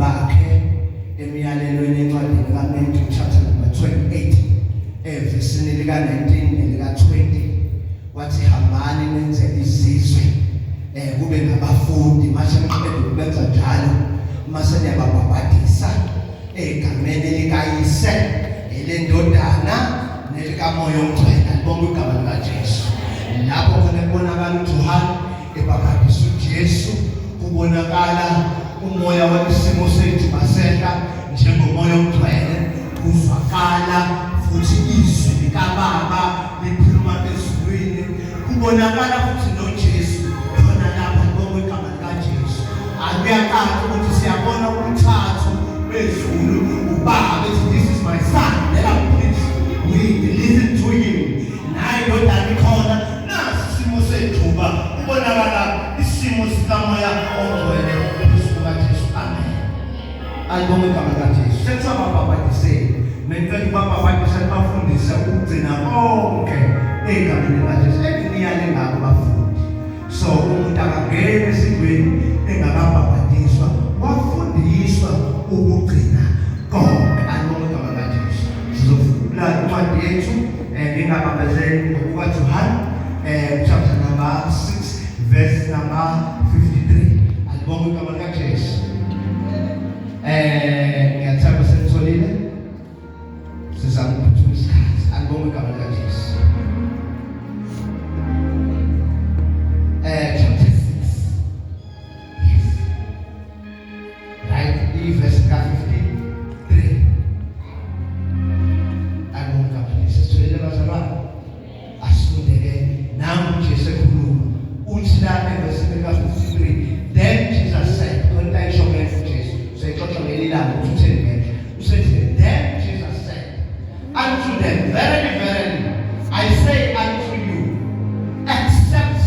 bakhe emyalelweni encwadini kaMatthew chapter number 28 evesini lika-19 nelika-20 wathi hambani nenze izizwe eh kube ngabafundi mase niqede ukubenza njalo mase niyababhabhadisa egameni likayise elendodana nelikamoya ongcwele alibonga igama likaJesu lapho khona kubonakala uJohane ebhabhadisa uJesu kubonakala umoya wesimo sethu basehla njengomoya ongcwele kuzwakala futhi izwi likababa liphuma ezulwini kubonakala futhi noJesu khona lapha libonga igama likaJesu akuyacaca ukuthi siyabona ubuthathu bezulu ubaba ethi this is my son let us please we listen to him naye indodana ikhona nasi isimo sethuba kubonakala isimo sikamoya ongcwele phezu kukaJesu amen Alibonge igama likaJesu. Sekuthiwa babhabhadiseni. Mengicela ukubabhabhadisa nibafundise ukugcina konke egameni likaJesu. Enginiyale ngako bafundi. So umuntu akangeni esidlweni engakabhabhadiswa, wafundiswa ukugcina konke. Alibonge igama likaJesu. Sizofunda incwadi yethu ngingabambezeli ngokukaJohane chapter number 6 verse number 53. Alibonge igama likaJesu. Ngiyathemba senitholile. Sizama ukuphuthuma isikhathi. Alibonge igama likaJesu. Chapter 6. Yes. Right, iverse ka 53. Alibonge igama likaJesu. Sitholile bazalwane. Asifunde-ke nangu uJesu ekhuluma uthi la evesini lika-53 then Jesus said khona into ayisho ngenhla uJesu seyixoxa ngelinye ilanga ukuthi utheni ngenhla usethi then Jesus said unto them verily verily I say unto you except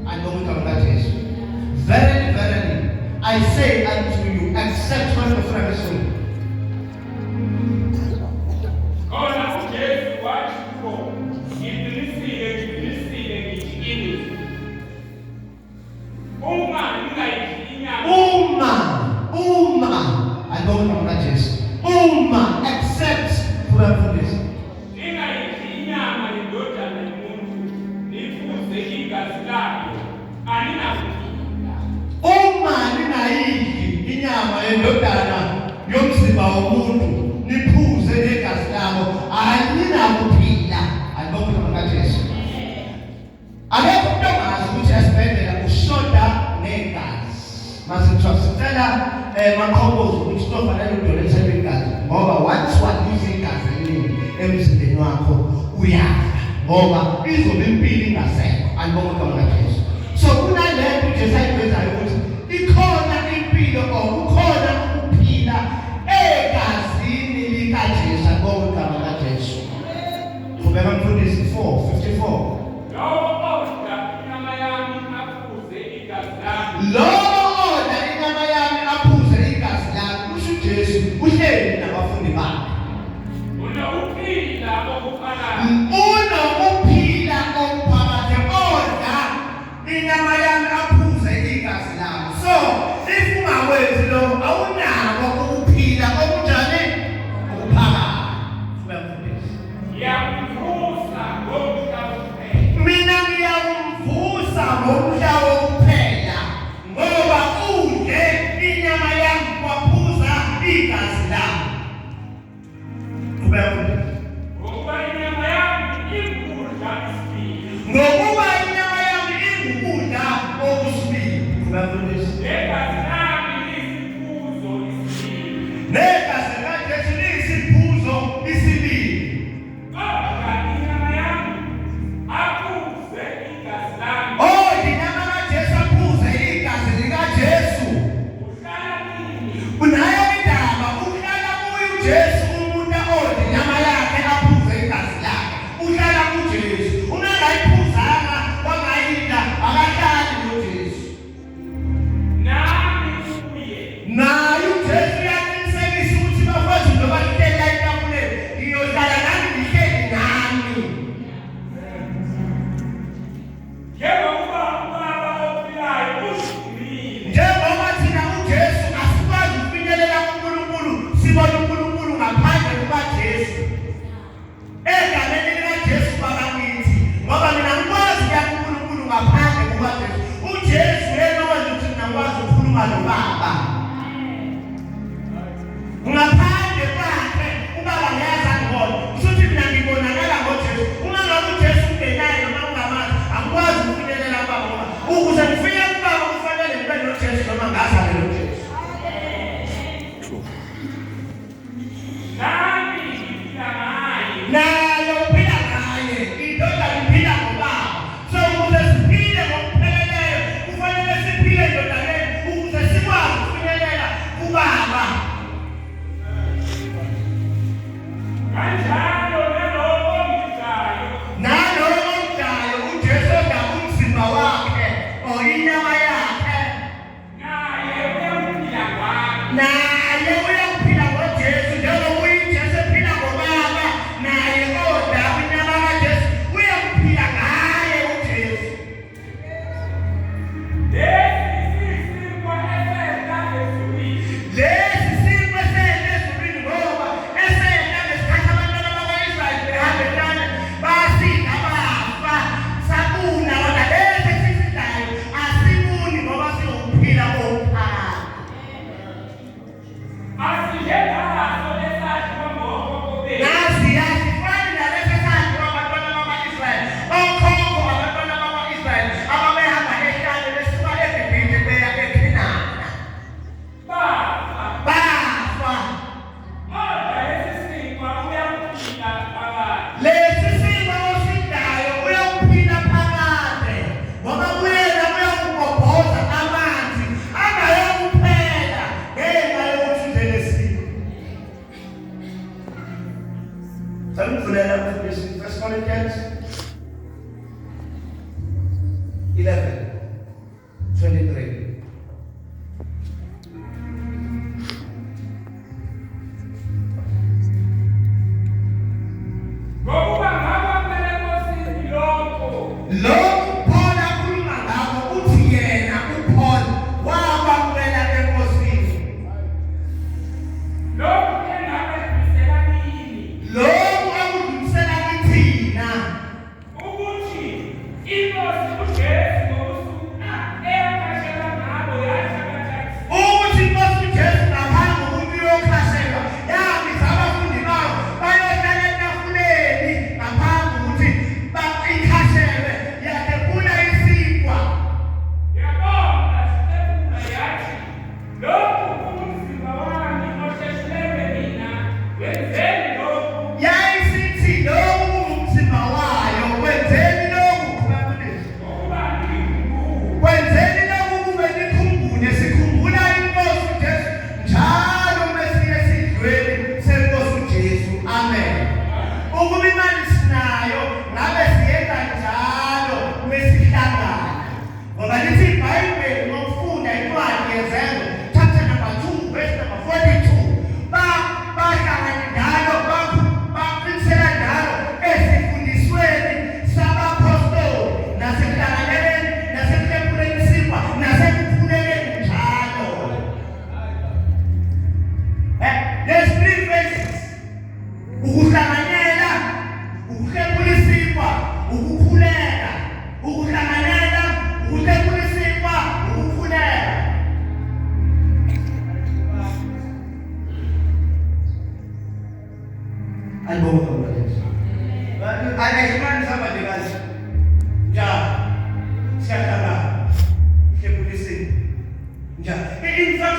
alibonga igama likaJesu verily verily I say unto you except one of Khona uJesu wathi kubo, Ngiqinisile, ngiqinisile ngithi kini, uma ningayidli inyama Uma, uma, alibonga igama likaJesu. Uma, except, khula mfundisi. ningayidli inyama yeNdodana yomuntu, niphuze igazi layo, aninakuphila. Uma ningayidli inyama yendodana yomzimba womuntu, niphuze negazi labo, aninakuphila. Alibonga igama likaJesu. Akekho umuntu ongazi ukuthi esibhedlela ushoda ngegazi. Mase kuthiwa sicela maqhobozi ukuthi kuzofanele udolethelwe igazi ngoba once waluza igazi eliningi emzimbeni wakho uyafa ngoba izobe impilo ingasekho. Alibonga igama likaJesu. So kunalento uJesu ayivezayo ukuthi ikhona impilo or kukhona ukuphila egazini likaJesu. Alibonga igama likaJesu. Qhubeka mfundisi 4:54. Lowo odla inyama yami aphuze igazi lami. Lowo odla inyama yami aphuze igazi lami, kusho uJesu, uhleli nabafundi bakhe. Unokuphila okuphakade. Unokuphila okuphakade odla inyama yami aphuze igazi lami. So, if ungakwenzi lokho awunako ukuphila okunjani? Okuphakade. Qhubeka mfundisi. Ngiyakuvusa ngomhla wokuphela. Naye uyakuphila ngoJesu njengoba uyiJesu ephila ngoBaba, naye odla inyama kaJesu uyakuphila ngaye uJesu. Lesi sisinkwa esehla ezulwini. Lesi sinkwa esehla ezulwini ngoba esehla ngesikhathi abantwana bakwa-Israyeli behamba ehlane basidla bafa sabuna, kodwa lesi esisidlayo asibuni ngoba siwukuphila okuphakade. Asinjengaso esadliwa ngokhokho bethu. Nazi asifani nalesi esadliwa abantwana bakwa-Israyeli, okhokho abantwana bakwa-Israyeli ababehamba ehlane besuka eGibhithe beya eKhenana. Bafa. Bafa. Odla lesi sinkwa uyakuphila phakade. Lesi sinkwa osidlayo uyakuphila phakade ngoba kuyena uyakugobhoza amanzi angayokuphela ngenxa yokuthi udle lesinkwa. Cela ukuvulela mfundisi First Corinthians 11:23. Ngokuba ngakwamukela eNkosini lokho Lo Paul akhuluma ngakho uthi yena uPaul wakwamukela eNkosini. Lokhu engakwedlulisela kini, Lokhu akudlulisela kithina, ukuthi iNkosi uJesu ngobusuku eyakhashelwa ngabo yathabatha ukuthi inkosi uJesu ngaphambi kokuthi iyokhashelwa yabiza abafundi bayo bayohlala etafuleni ngaphambi kokuthi ikhashelwe, yahlephula isinkwa. Yabonga, yahlephula, yathi, lokhu kungumzimba wami ohleshulelwe nina, wenzeni lokhu. Yayisithi lokhu kungumzimba wayo, kwenzeni lokhu, qhubeka. Ngokuba ningikhumbule. Kwenzeni lokhu kube nikhumbule. Sikhumbula inkosi uJesu njalo mesiye esidlweni senkosi uJesu. Amen. Ukuba imali sinayo ngabe siyenza njalo mesihlangana, ngoba lithi iBhayibheli ngokufunda incwadi yeZenzo chapter number 2 verse number 42, ba bahlangana njalo, baqinisela njalo esifundisweni sabapostoli nasekuhlanganeleni nasekuhlephuleni isinkwa nasekukhulekeni njalo. There's three phases: ukuhlanganyela, ukuhlephula isinkwa, ukukhuleka. Ukuhlanganyela, ukuhlephula isinkwa, ukukhuleka. Ayibonga kakhulu. Ayihlukani sihamba nje kanje njalo, siyahlangana, hlephula isinkwa njalo. In fact,